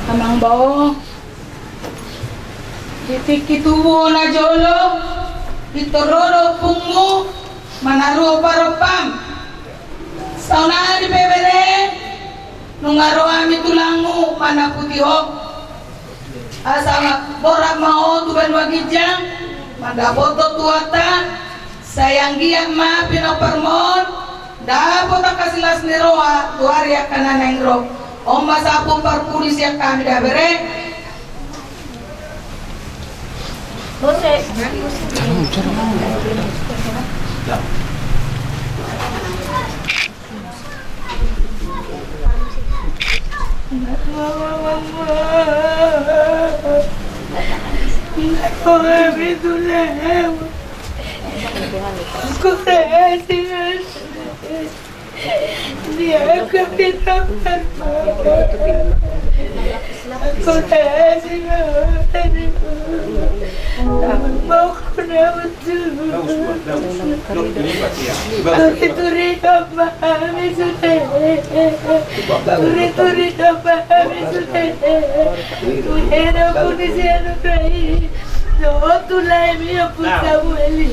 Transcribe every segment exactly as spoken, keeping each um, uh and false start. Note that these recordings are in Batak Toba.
Amang bao, di tingki tubu na jolo, pintor ro do ompungmu manaruhon parompam. Saonari pe bere, nunga ro hami tulangmu manaputi ho. Asa borhat ma ho tu banua ginjang, mandapothon Tuhanta. Sai anggiat ma pinomparmon dapot angka silas ni roha tu ari angka na naeng ro. On ma sahat parpudi sian hami da bere. Turi-turi domba hami sude. Turi-turi domba hami sude. Tuhena puni sian urai. Dohot tulai mi ompung Samuel i.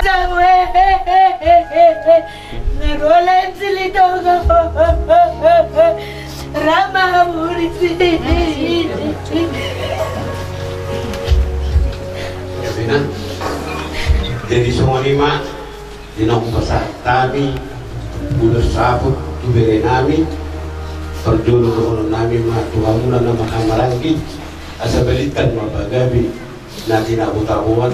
Samuel. Nga ro lain silitonga. Rama hamu disi. Jadi songon i ma, di naung pasahat hami ulos saput tu bere nami, parjolo dohonon nami ma tu hamuna na marhahamaranggi, asa balintang ma pagabe na tinabo-taboan.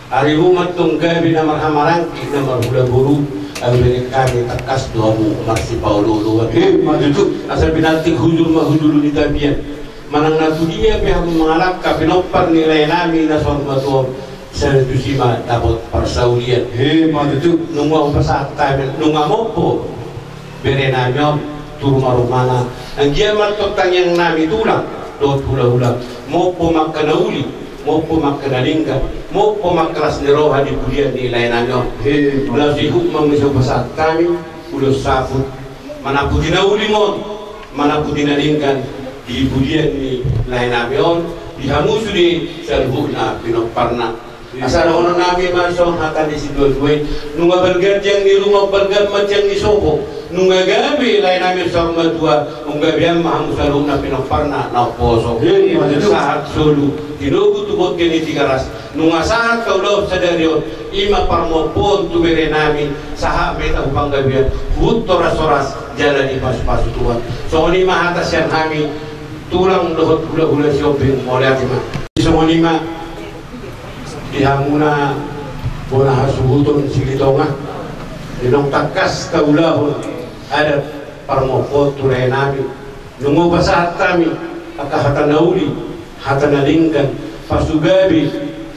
Ari on ma tong gabe na marhahamaranggi, na marhula boru, ai bereng hami tangkas do hamu marsipaolo-oloan. Emma tutu. Asa pinantik hujur ma hujulu ni tapian. Manang na tudia pe hamu mangalangka pinompar ni lae nami na saur matua on, sai tusi ma dapot parsaulian. Emma tutu. Nunga hupasahat hami, nunga mompo bere nami on tu ruma-rumana. Anggiat ma tong tangiang nami tulang dohot hula-hula, mompo ma angka na uli, mompo ma angka na denggan, mompo ma angka las ni roha di pudian ni lae nami on. He, na sihut ma muse hupasahat hami ulos saput, manaputi na uli ma on, manaputi na denggan di pudian ni lae nami on, di hamu sude saluhutna pinomparna. Asa dohonon nami ma songon hata ni situa-tua i, nunga balga tiang ni ruma, balga ma tiang ni sopo. Nunga gabe lae nami saur matua, nunga gabean ma hamu saluhutna pinomparna na umposo. Sahat solu, tinogu tu bonte ni Tigaras. Nunga sahat haulahon sadari on, i ma parmompoon tu bere nami, sahat ma hita tu panggabean, huhut horas-horas jala dipasu-pasu Tuhan. Songon i ma hata sian hami, tulang dohot hula-hula Sihombing, mauliate ma. Songon i ma di hamuna bona hasuhuton Silitonga, di naung tangkas taulahon adat parmompoon tu lae nami, nunga hupasahat hami angka hata na uli, hata na denggan, pasugabe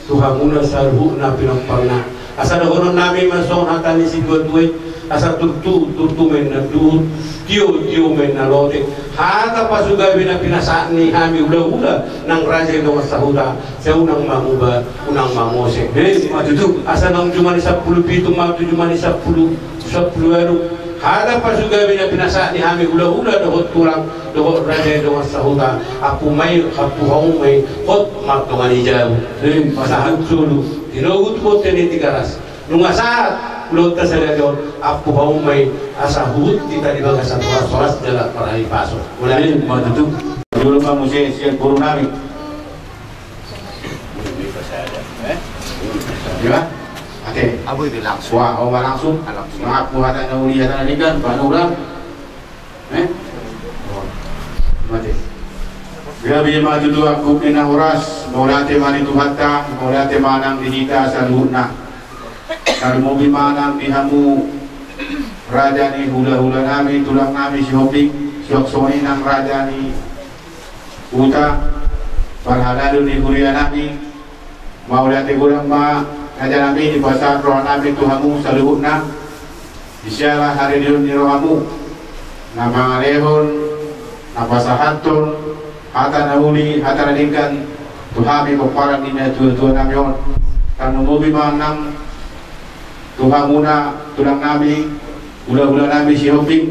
tu hamuna saluhutna pinomparna. Asa dohonon nami ma songon hata ni situa-tua i, asa turtu, turtu ma inna duhut, tio, tio ma inna lote. Hata pasugabe na pinasahat ni hami hula-hula nang raja i dongan sahuta, sai unang manguba, unang mangose. Emma tutu. Asa naung jumadi sampulu pitu ma tu jumadi sampulu, sampulu ualu. Hata pasugabe na pinasahat ni hami hula-hula dohot tulang dohot raja i dongan sahuta, ampu ma i, ampu hamu ma i, hot mardongan i jabu. Emma tutu. Sahat solu, tinogu tu bonte ni Tigaras. Nunga sahat ulaonta sadari on, ampu hamu ma i, asa huhut hita di bagasan horas-horas jala marhahipason. Mauliate. Emma tutu. Jolo ma muse sian boru nami. Iya? Oke. Wah, oh, langsung. Mangaku hata na uli, hata na denggan, baen ulang. Eh? Mate. Gabe ma tutu angkup ni na horas, mauliate ma di Tuhanta, mauliate ma nang di hita saluhutna. Tarlumobi ma nang di hamu raja ni hula-hula nami, tulang nami Sihombing, songon i nang raja ni huta, parhalado ni huria nami, mauliate godang ma raja nami, dipasahat roha nami tu hamu saluhutna. Di siala haridion ni rohamu, na mangalehon, na pasahathon hata na uli, hata na denggan tu hami pomparan ni natua-tua nami on. Tarlumobi ma nang tu hamuna tulang nami, hula-hula nami Sihombing.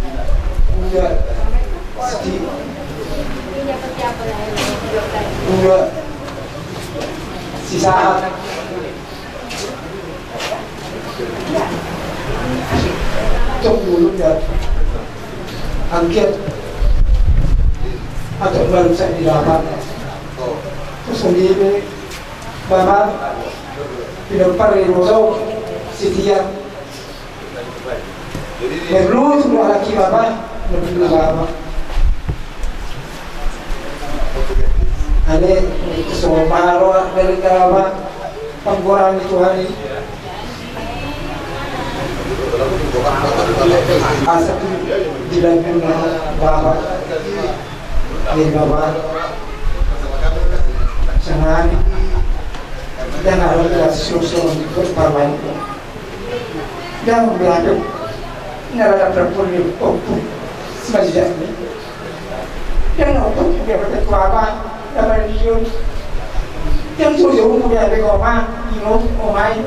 Uda. Si-, Uda. Sisahat. Tong dulu ya. Angkiat. Atau baru saya di lapangan. Terus sendiri, Bapa, pinompar di Roso, sitiap. Merlu tu anak kita, Bapa. Merlu, Bapa. Ale, so malo dari Bapa. Panggoran ni Tuhan i. Asa tu di dalam Bapa. Di Bapa. Sangani. Dan ada susun berpawan. Dan beradu. Nara ada perpuluh. Masih jadi. Yang nonton dia berketua apa? Apa dia? Yang suruh dia umur dia berapa? Ino, oh main.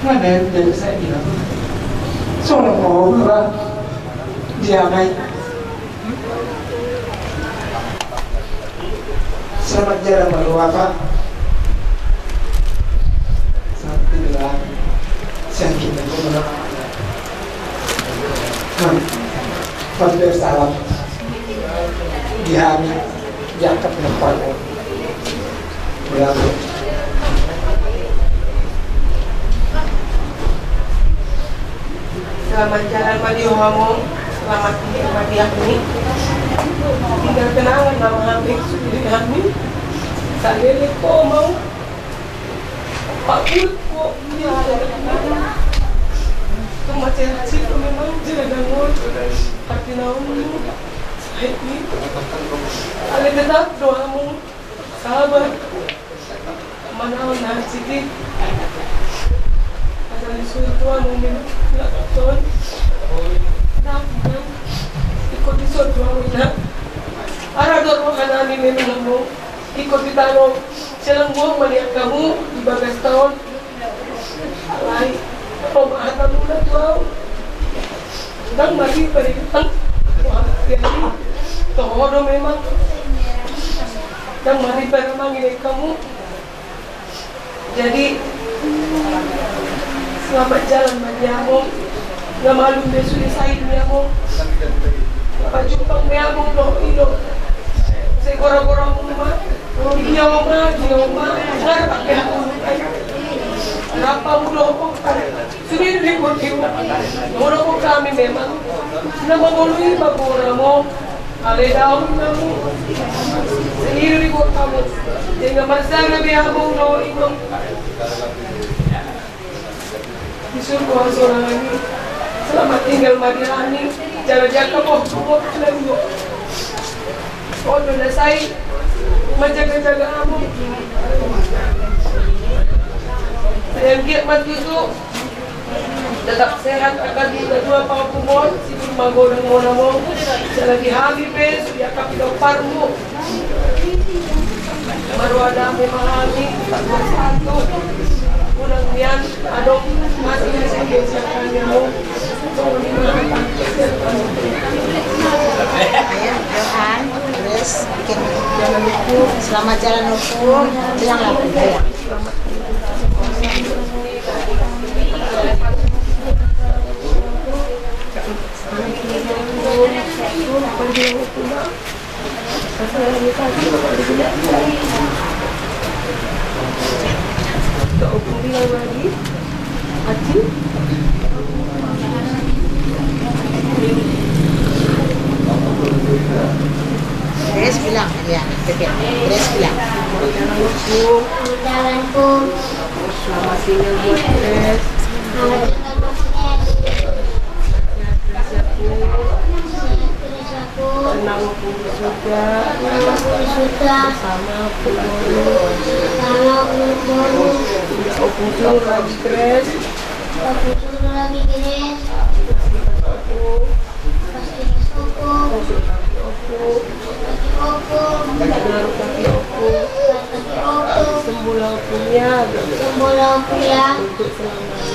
Mana yang dia bisa bilang? Soalnya mau berapa? Dia main. Selamat jalan, Pak Luapa. Selamat tinggal. Siang kita. Nah, Pak Salam. Di hami, di angkat tempat. Di hami. Selamat jalan ma di hamu, selamat tinggal ma di hami. Tinggal kenangan nama hami, sudah hami. Salele ko mau. Pak Bud ko. Cuma cerita memang jalan dangol. Tapi namun. Baik ni. Ale tetap doamu. Sabar. Manaon na hansit i. Asal disuruh Tuhan mau minum. Ikut disuruh Tuhan minum. Ara do roha nami memang mau ikut di tano. Selengguang melihat kamu di bagas tahun. Alai, pemahatan muna tu au. Ndang mari bari utang. Wah, jadi, toho do memang. Ndang mari bari mangiring kamu. Jadi, selamat jalan ma di hamu. Nga malum be sude said ni hamu. Pajumpang be hamu dohot i do. Sai gora-gora muna. Dia oma, dia oma. Ngarap be hamu. Ngarap hamu dohot. Sude do di portibu. Molo kami memang na mangoloi ma gora mo. Ale daun namu. Sendiri buat kamu. Sehingga masalah be hamu no ino. Di surga sorangan i. Selamat tinggal ma di hami. Jala jaka boh boh lagi. Ondo na sai manjaga-jaga hamu. Sai anggiat ma tutu tetap sehat angka di na dua pangapumon, siput magodang mona mong. Jala di hami pe sude angka pinomparmu. Marua dame ma hami, empat belas Agustus. Unang nian adong mati ni sendiri siapa yang mau. Johan, terus bikin selamat jalan, Opo. Bilang lah, bilang. Terus bilang, ya, oke. Terus bilang. Jalanku. Selamat tinggal buat Tres. Selamat tinggal buat Tres. Sehat terus ya, Bu. Sehat terus ya, Bu. Tenang, Bu, di surga. Tenang, Bu, di surga. Bersama, Bu, Boru. Bersama, Bu, Boru. Opo suruh lagi, Tres. Opo suruh lagi, Tres. Pasti sopo. Pasti sopo. Pasti sopo. Pasti sopo. Sembola punya. Sembola punya. Untuk selamanya.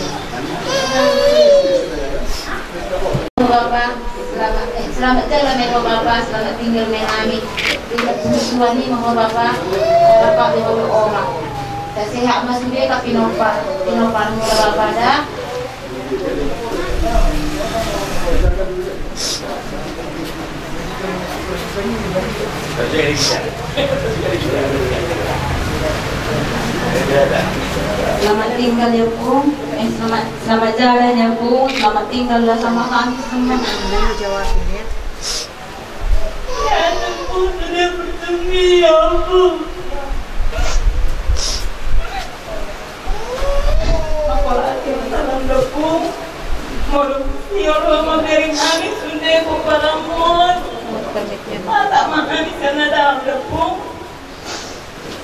Bapak, selamat, eh, selamat jalan ya, Bapak. Selamat tinggal, Menami. Tidak butuh Tuhan ini, mohon Bapak. Bapak, dia mau oma. Saya sehat, Mas, sudah, tapi nopa, nopa, nopa, Bapak, dah. Selamat tinggal ya, Bung. Eh, selamat, selamat jalan ya, Bung. Selamat tinggal lah sama kami semua. Ya, anak, Bung, sudah bertemu ya, Bung. Apalagi salam, Bung. Molo sihol ho mamereng hami, sude ho paramon. Masa ma hami sana dalam, Bung.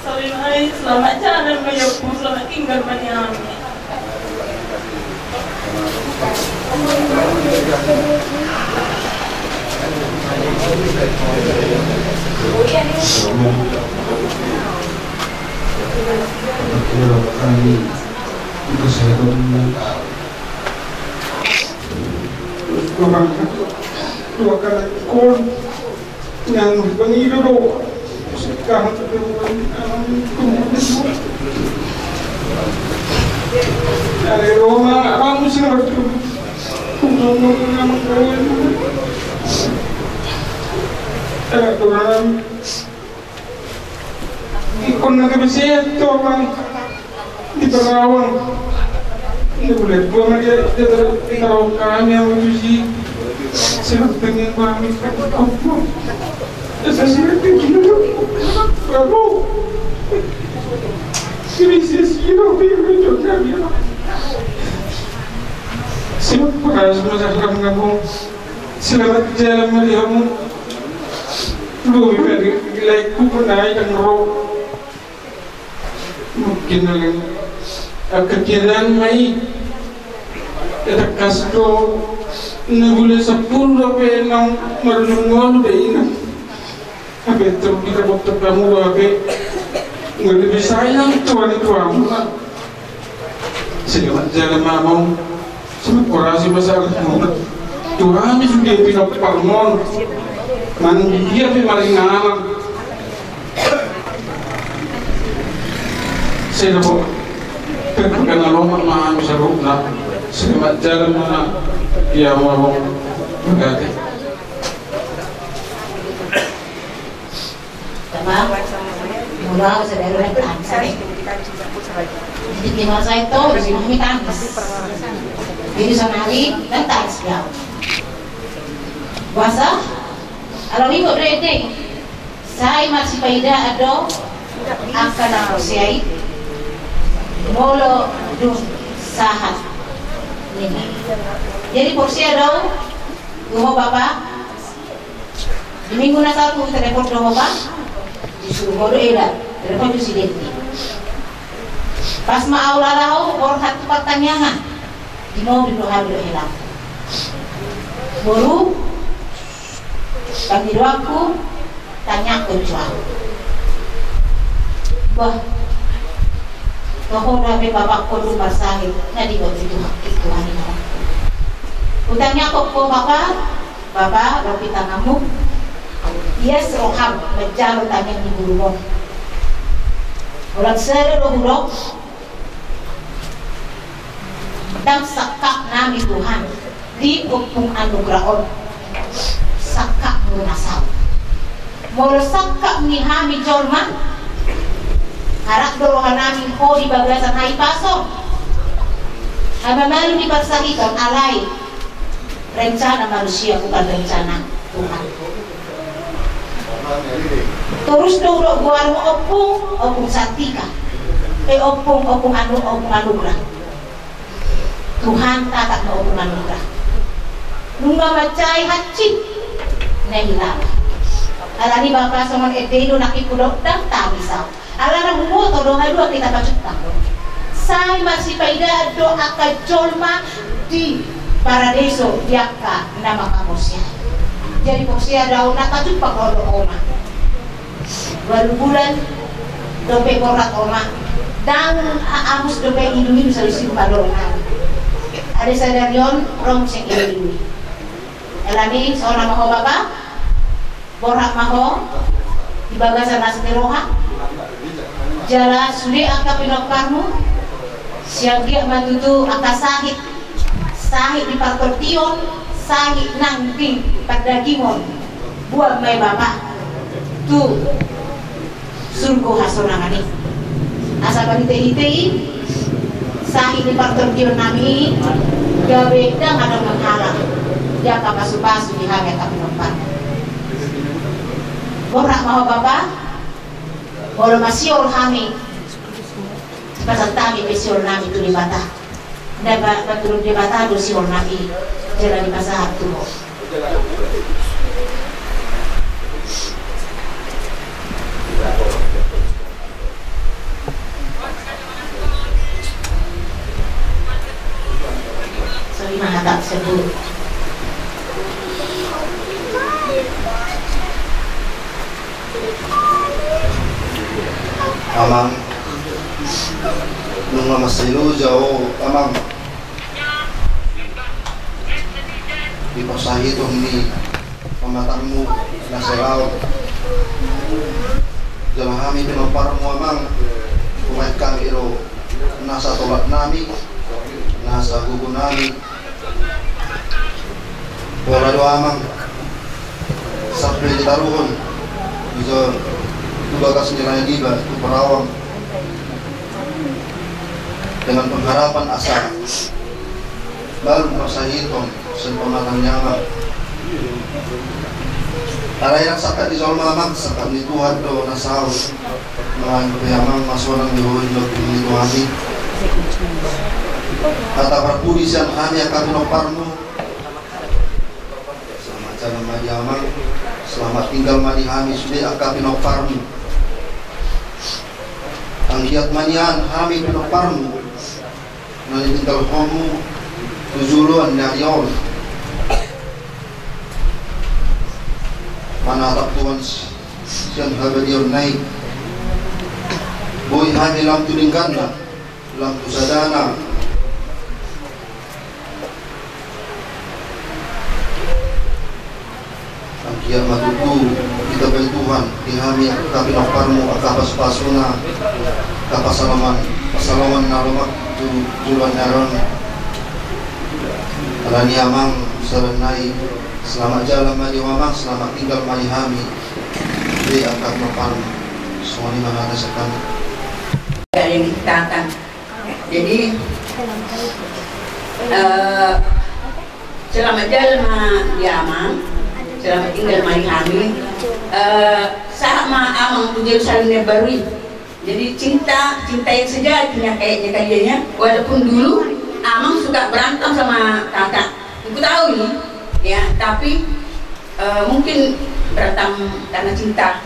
Sorry, mai, selamat jalan ma ya, Bung, selamat tinggal ma di hami. Dua kali, dua kali. Yang pengido do. Sekarang ada Roma, kamu sih harus dulu. Ngomong sama kawan. Eh, Tuhan. Ikon na gabe seto, Bang. Di Karawang. Ini boleh gua mah dia, dia taruh, taruh kami yang lucu sih. Siapa pengen kami kan? Esa sira tinggi dulu. Lalu. Sini sisi lo tinggi dulu. Siapa pas masa kamu ngomong? Selamat jalan ma di hamu. Lu bibir di laiku pun naik dan ro. Mungkin dalam kekiran mai. Kita kasih do na bulan sepuluh dope nang marunung ngolu de ina. Abe terus kita botok kamu abe. Nggak lebih sayang tuan itu amu. Selamat jalan mamau. Selamat korasi masalah muna. Tuhan sudah pindah parmon. Manang dia pe maringanan. Selamat. Perbukan alomat mamau sarukna. Selamat jalan mana. Dia mamau. Berarti. Tama, mula sadari ulang tahun saya. Jadi di masa itu di sini kami tangis. Jadi sanari dan tangis ya. Puasa, kalau minggu rete, sai marsipaidaan do angka na porsea, molo dung sahat ninna. Jadi porsea do, tu ho bapa, di minggu na salpu telepon do ho, Bang. Disuru ho do eda, telepon tu si Dendi. Pas ma au laho, borhat tu partangiangan. Di mobil do hami do helang. Boru, pangidoanku, tangiangkon tu ahu. Bah, toho do hape bapakku dung marsahit, na diboto Tuhan, Tuhan i. Hutangiangkon ho bapa, Bapa, lopi tanganmu. Ias roham manjalo tangiang ni gurumon. Holan sada do hudok. Ndang sangkap nami Tuhan di ompung anugerah on. Sangkapmu na saut. Molo sangkap ni hami jolma, arap do roha nami ho di bagasan hahipason. Hamamalum ni parsahiton alai rencana manusia bukan rencana Tuhan. Torus do hudok goarmu ompung, ompung santika. Eh, ompung, ompung anu, ompung anugerah. Tuhan tatap ma ompung anugerah. Nunga mansai hansit na hilala. Alani bapa songon ende i do nangkin hudok ndang tangis au. Alana huboto do haduan hita pajumpang do. Sai marsipaidaan do angka jolma di paradiso di angka na mangkaporsea. Jadi porsea do au na pajumpang do ho ma. Ualu bulan dope borhat ho ma. Ndang a-, angus dope ilumilu salusi rupa do ho ma. Ade sadari on ro muse ilumilu. Alani songon na ma ho bapa. Borhat ma ho di bagasan las ni roha. Jala sude angka pinomparmu, sai anggiat ma tutu angka sahit, sahit di partondion, sahit nang di pardagingon, Boan ma i Bapa tu surgo hasorangan i, asa marhitehite i sahit ni partondionnami i gabe ndang adong manghalang di angka pasupasu di hami angka pinomparmu. Borhat ma ho Bapa, molo masiol hami, pasahat hami pe siolnami tu Debata. Nda ba, ba tu Debata do siolnami, jala dipasahat tu ho. Sorry, manghatap sebut. Amang, nunga mansai loja ho Amang, di parsahiton ni pamatangmu na salaon. Jala hami pinomparmu Amang, hubaen hami do nasa tolapnami, nasa gogonami. Pola do Amang sampe ditaruhon tu bagas ni lae niba tu parawang dengan pengharapan asa baru parsahiton sian pamatang ni Amang. Alai ndang sangkap ni jolma Amang, sangkap ni Tuhan do na saut. Manang pe Amang, masonang di ho di lobi ni Tuhan i. Hata parpudi sian hami angka pinomparmu. Selamat jalan ma di Amang. Selamat tinggal ma di hami sude angka pinomparmu. Anggiat ma nian hami pinomparmu na nitinggalhonmu tu joloan ni ari on, manatap Tuhan sian habadiaonna i. Boi hami lam tu dengganna, lam tu sadana. Anggiat ma tutu ditambai Tuhan di hami angka pinomparmu angka pasupasuna, angka pasalongan, pasalongan na lomak tu joloan ni ari on. Alani Amang, salanna i, selamat jalan ma di ho Amang, selamat tinggal ma di hami. Di angka pinomparmu. Songon i ma hata sian hami. Ada yang diceritakan. Jadi, eh, selamat jalan ma di Amang, selamat tinggal ma di hami. Eh, sahat ma Amang tu Jerusalem na baru i. Jadi cinta, cinta yang sejatinya kayaknya kalian ya. Walaupun dulu Amang suka berantem sama Kakak. Aku tahu ini, ya, tapi Eh, mungkin berantem karena cinta,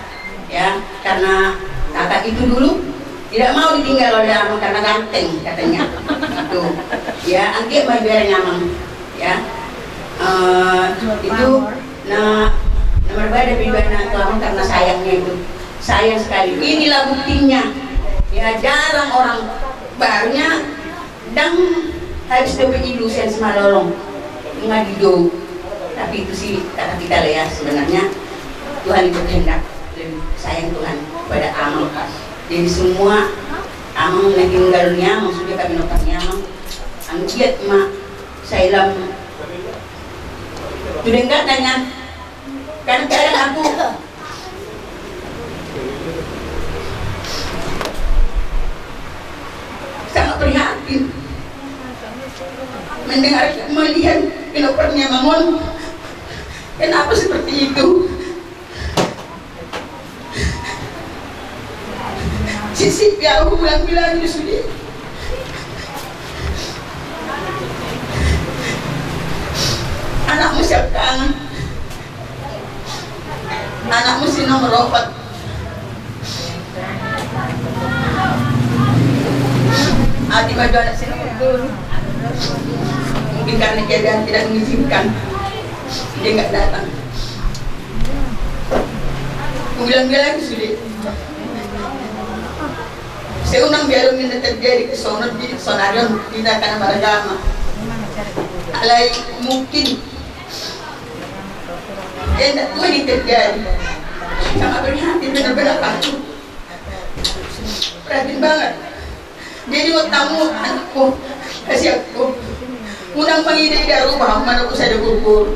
ya, karena Kakak itu dulu tidak mau ditinggal oleh Amang karena ganteng katanya. Itu, ya, anggiat ma dibereng Amang, ya. Eh, itu na, na marbada pe ibana tu Amang karena sayangnya itu, sayang sekali. Inilah buktinya, ya, jarang orang barunya. Ndang habis dope ilu sian Simalolong, nunga didou. Tapi itu sih kata kita lah ya, sebenarnya Tuhan itu kehendak, lebih sayang Tuhan kepada Amang. Jadi semua Amang na tininggalhon ni Amang, sude hami na tininggalhon ni Amang, anggiat ma sai lam tu dengganna nian. Kadang-kadang aku sangat prihatin mendengar, melihat pinompar ni Amang on. Kenapa seperti itu? Sisip ya, aku bilang-bilang di sini. Anakmu siap kangen. Anakmu si nomor opat. Ati ma do anak si nomor tolu. Mungkin karena keadaan tidak mengizinkan, dia nggak datang. Kubilang-bilang sude. Sai unang be adong ninna terjadi ke sonon di sonarion, ninna angka na maragama. Alai mungkin enda tua ni terjadi. Sangat prihatin, benar-benar aku prihatin banget. Jadi, ngot tamu anakku, kasihanku. Unang mangida-ida rupa, mana ku sada gurgur.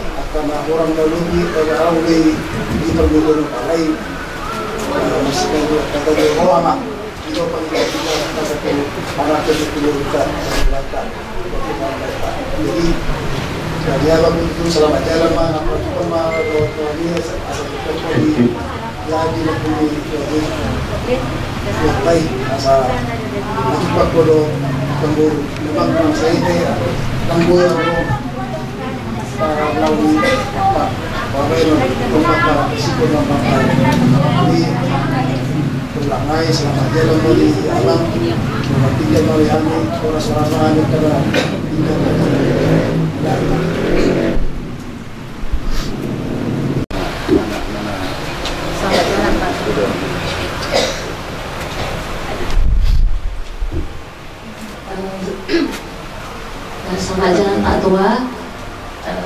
angka na hurang na lobi, eh, au di, di perguruan palai, eh, masih kan kata dia, oh, ama. Jadi, jadi, abang itu selamat jalan, Bang. Apa itu, Bang? Jadi, jadi, jadi, baik, asal, itu, Pak, bodoh, tunggu, memang, saya itu, ya, tunggu, ya, Bang. Ulang nai, selamat jalan ma di abang. Selamat tinggal ma di hami, horas-horas ma hami, karena tinggal. Selamat jalan, Pak. Eh, selamat jalan, Pak Tua. Eh,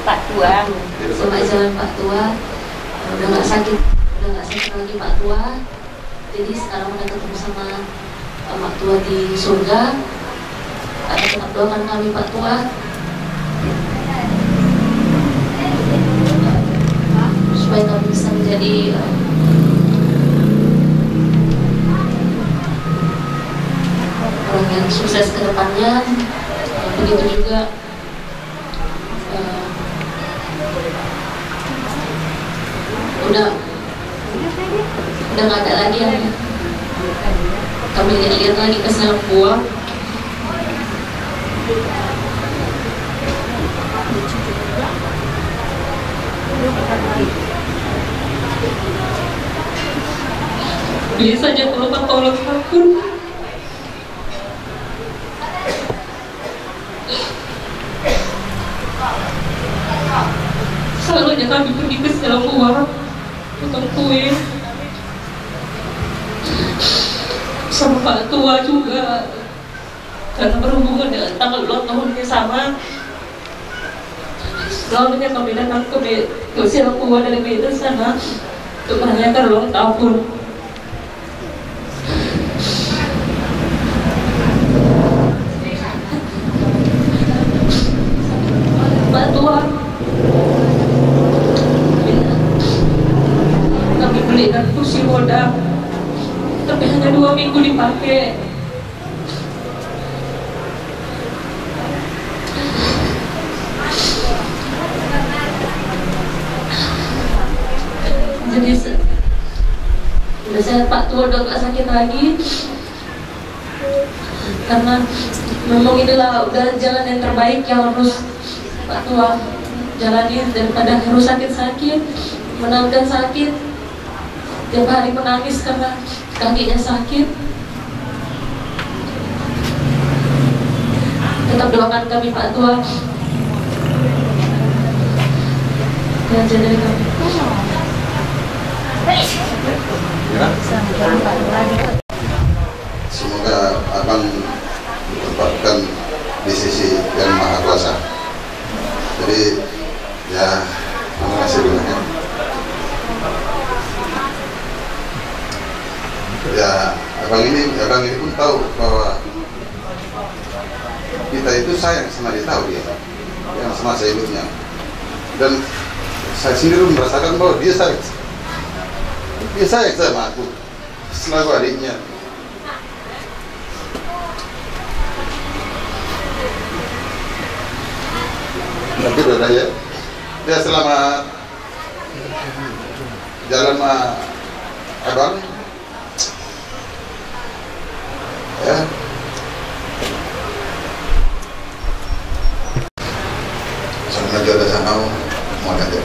Pak Tua. Selamat jalan, Pak Tua. Eh, udah nggak sakit, udah nggak sakit lagi, Pak Tua. Jadi sekarang udah ketemu sama, eh, Pak Tua di surga. Eh, tetap doakan kami, Pak Tua. Supaya kami bisa menjadi, eh, orang yang sukses ke depannya. Eh, begitu juga, eh, udah, udah nggak ada lagi yang kami lihat-lihat lagi ke Singapura. Beli saja kalau pakai ulang tahun. Selalu aja kami pergi ke Singapura, potong kue sama Pak Tua juga. Karena berhubungan dengan tanggal ulang tahunnya sama, selalu aja kami datang ke Be-, ke Singapura dari Medan sana untuk merayakan ulang tahun. Pak Tua, kami belikan kursi roda, tapi hanya dua minggu dipakai. Jadi se-, udah sehat, Pak Tua, udah nggak sakit lagi. Karena memang inilah udah jalan yang terbaik yang harus Pak Tua jalani, daripada harus sakit-sakit, menangkan sakit. Tiap hari menangis karena kakinya sakit. Tetap doakan kami, Pak Tua. Doa aja dari kami. Ya. Semoga abang ditempatkan di sisi Yang Maha Kuasa. Jadi, ya, terima kasih banyak, ya. Ya, abang ini, abang ini pun tahu bahwa kita itu sayang sama dia, tahu dia, yang semasa hidupnya. Dan saya sendiri merasakan bahwa dia sakit. Ya, sayang sama aku. Selaku adiknya. Tapi udah ya. Ya, selamat jalan, Ma, Abang. Ya. Sama juga ada sana, mau ada.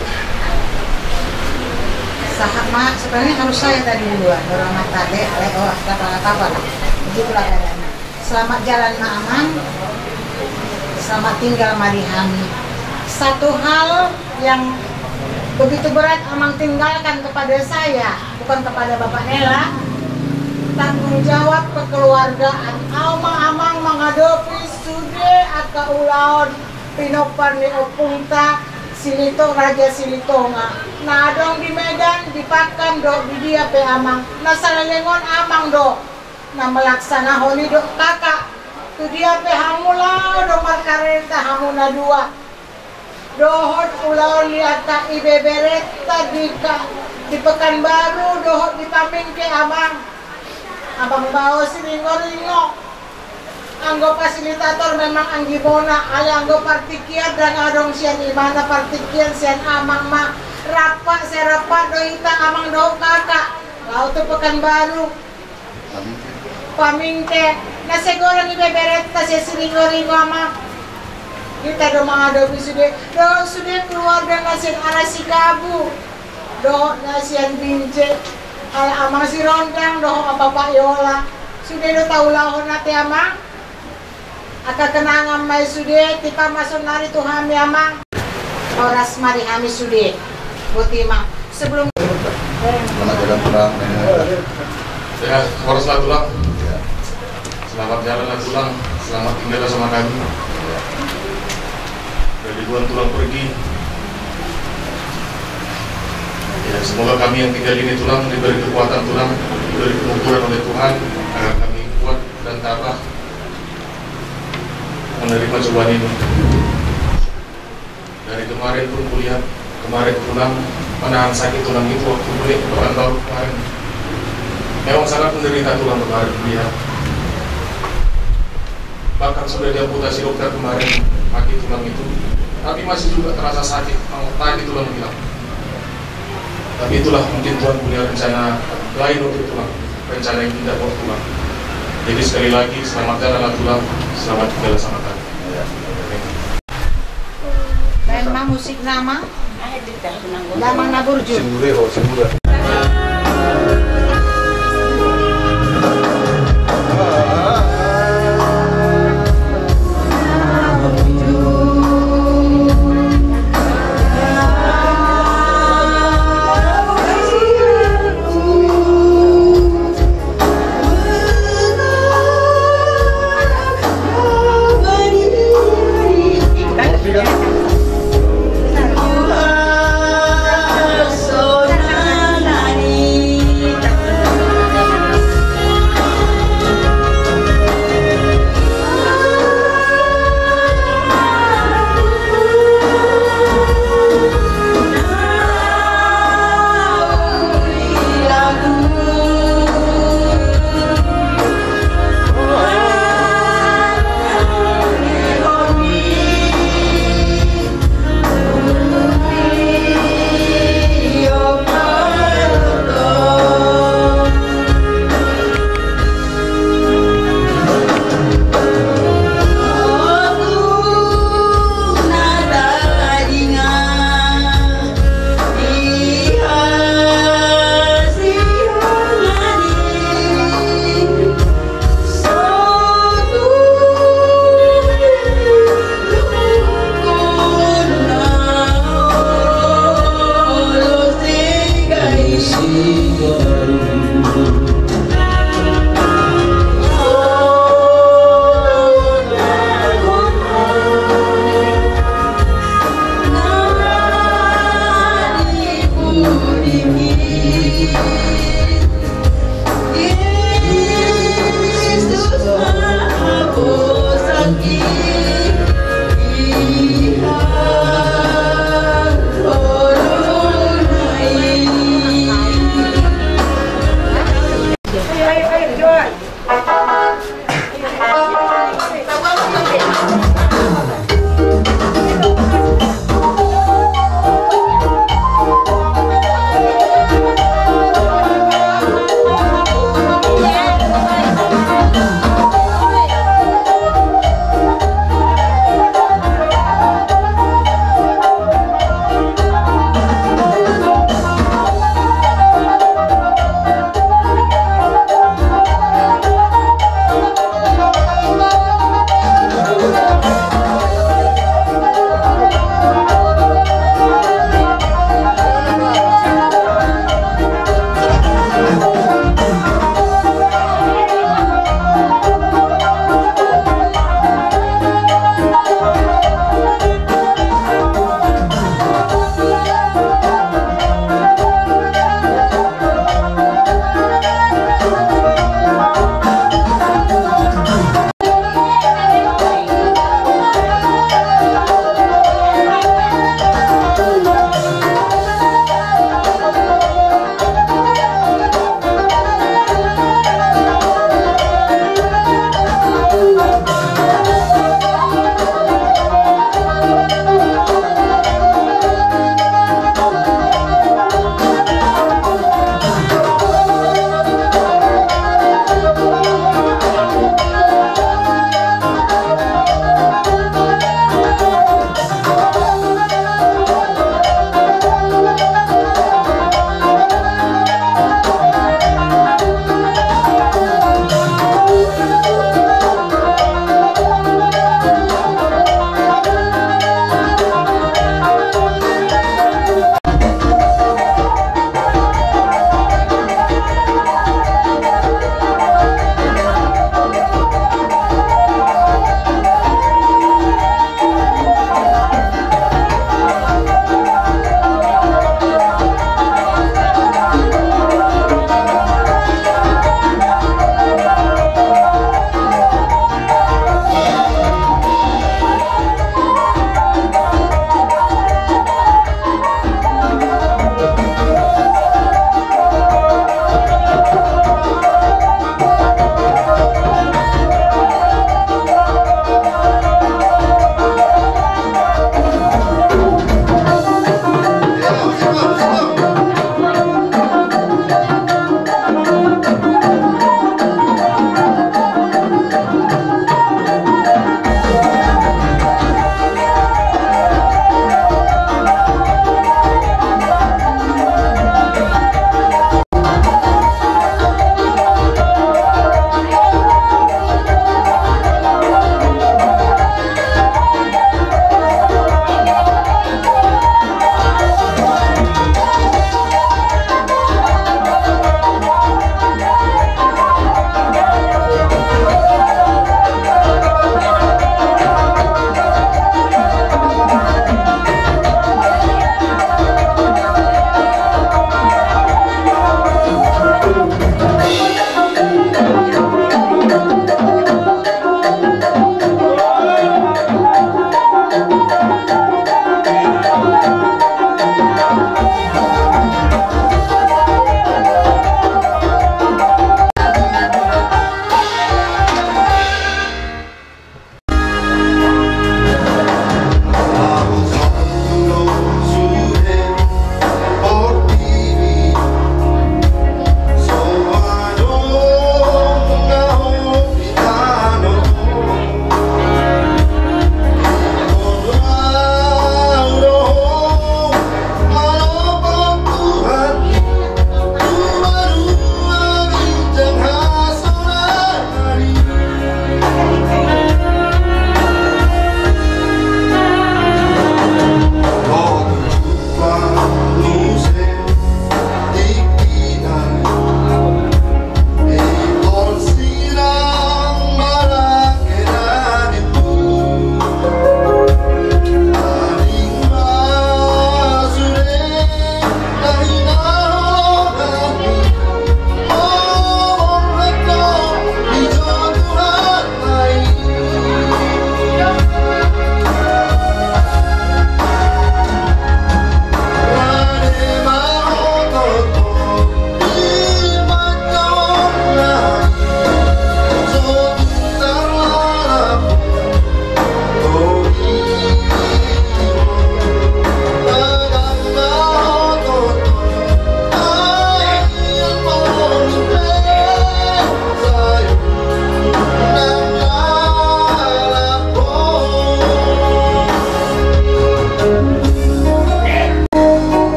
Sahat ma, sebenarnya harus saya tadi duluan, orang mata dek, lek, oh, apa, apa, apa lah. Begitulah keadaannya. Selamat jalan, Ma, Amang. Selamat tinggal, Ma, di hami. Satu hal yang begitu berat Amang tinggalkan kepada saya, bukan kepada Bapak Nela, tanggung jawab kekeluargaan. Au ma Amang mangadopi sude angka ulaon pinompar ni ompungta Silitonga, Raja Silitonga. Na adong di Medan, di Pakan dohot di dia pe Amang. Na saleleng on Amang do na melaksanahon i dohot kakak. Tu dia pe hamu laho do markarejo hamu na dua. Dohot ulaon ni angka ibeberenta di ka-, di Pekanbaru dohot di Pamingke, Amang. Amang Bao Siringoringo. Anggo fasilitator memang anggimona, alai anggo partingkian ndang adong sian imana, partingkian sian Amang ma. Rap, sai rap do hita Amang dohot kakak laho tu Pekanbaru. Pamingke, na sai godang ibeberenta sian Siringoringo, Amang. Hita do mangadopi sude, dohot sude keluarga na sian arah Sikabu, dohot na sian Binjai, ala Amang Sirondang dohot Bapak Yola. Sude do taulahon ate, Amang. Angka kenangan ma i sude, tipa ma saonari tu hami, Amang. Horas ma di hami sude. Boti ma. Sebelum Selamat jalan pulang. Ya, horas lah, Tulang. Ya. Selamat jalan lah, Tulang. Selamat tinggal lah sama kami. Ya. Dari Tulang, Tulang pergi. Ya, semoga kami yang tinggal ini, Tulang, diberi kekuatan, Tulang, diberi kemudahan oleh Tuhan, agar kami kuat dan tabah menerima cobaan ini. Dari kemarin pun kulihat, kemarin Tulang menahan sakit Tulang itu waktu kulihat di Pekanbaru kemarin. Memang sangat menderita Tulang kemarin kulihat. Bahkan sudah diamputasi dokter kemarin kaki Tulang itu, tapi masih juga terasa sakit, mau tadi Tulang bilang. Tapi itulah mungkin Tuhan punya rencana lain untuk Tulang, rencana yang indah buat Tulang. Jadi sekali lagi selamat jalan lah Tulang, selamat tinggal sama kami. Baen ma musik nama. Damang na burju. Singure ho, singure.